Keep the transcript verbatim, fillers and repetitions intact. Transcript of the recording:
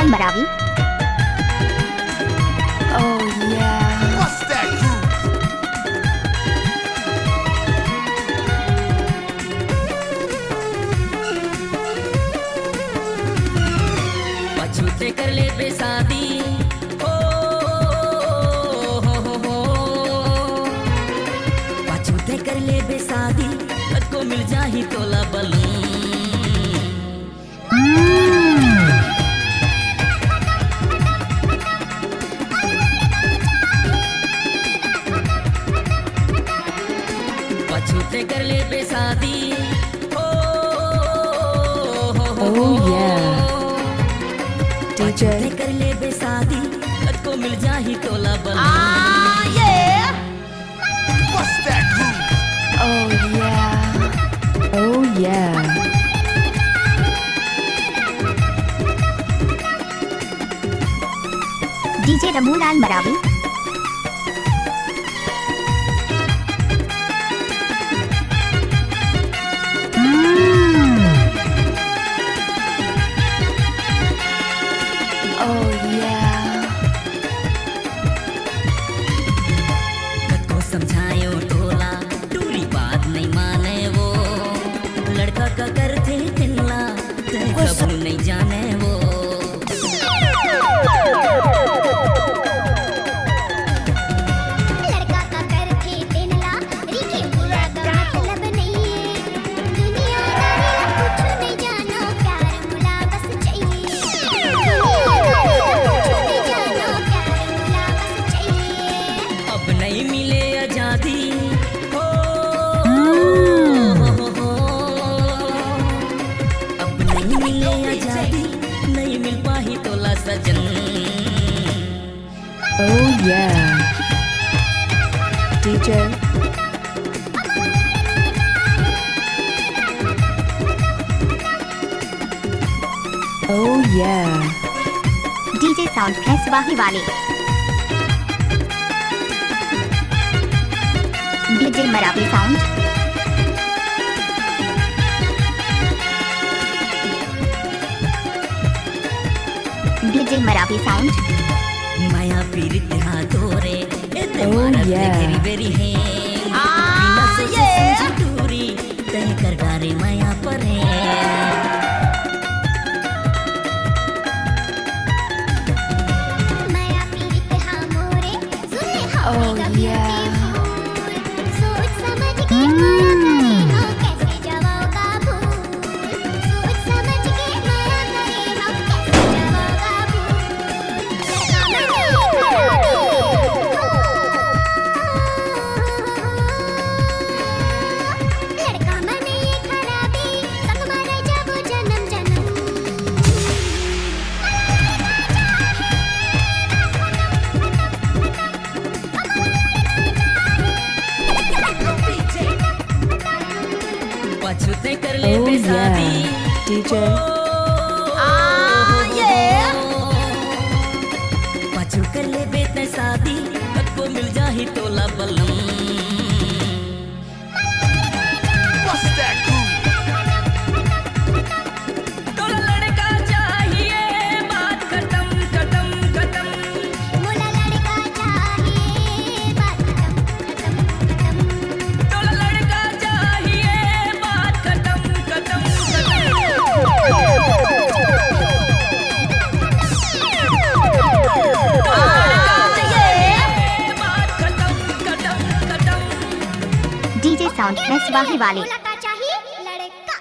Maravi. Oh yeah। What's that groove? पछूते कर लेबे शादी, ओ, हो, हो, हो। पछूते कर लेबे शादी, कतको मिल जाही तोला बलम। पछूते कर लेबे शादी, ओ, हो, हो, हो। Oh yeah। पछूते कर लेबे शादी, कतको मिल जाही तोला बलम। Ah, yeah। What's that groove? Oh yeah। Oh yeah। DJ रमूलाल Maravi. Oh yeah। कतको समझायो तोला, टूरी बात नइ माने वो। लड़का का करथे तेनला, तैं कभू नइ जाने वो। लड़का का करथे तेनला, रिके बुरा का मतलब नइये। दुनियादारी ला कुछु नइ जानो, प्यार मोला बस चाहिए। दुनियादारी ला कुछु नइ जानो, प्यार मोला बस चाहिए। अब नइ मिले आजादी, हो, हो, हो, हो। अब नइ मिले आजादी, नइ मिल पाही तोला सजन। Oh yeah। DJ। Oh yeah। DJ Sound Fest वाही वाले। DJ Maravi Sound। DJ Maravi Sound। माया पीरित हा तोरे, ए ते Oh मारत yeah। घेरी बेरी हे। आ, बिना सोचे ये। समझे टूरी, तैं कर डारे माया परे। माया पीरित हा मोरे, सुन ले हा Oh बेटा yeah। Beautiful। सोच समझ के माया करे हो, कैसे जवाओ काबू। सोच समझ के माया करे हो, कैसे जवाओ काबू। लड़का मन ये खराबी। लड़का मन ये खराबी, संग मारे जाबो जनम जनम। पछूते कर लेबे Oh yeah। शादी। DJ। आ, ये। पछू कर लेबे तैं शादी, कतको मिल जाही तोला बलम। What's that groove? तोला लड़का चाहिए, बात खतम, खतम, खतम। मोला लड़का चाहिए, बात खतम, खतम, खतम। तोला लड़का चाहिए, बात खतम, खतम, खतम। तोला लड़का चाहिए, बात खतम, खतम, खतम। DJ Sound Fest वाही वाले। मोला का चाहिए लड़का।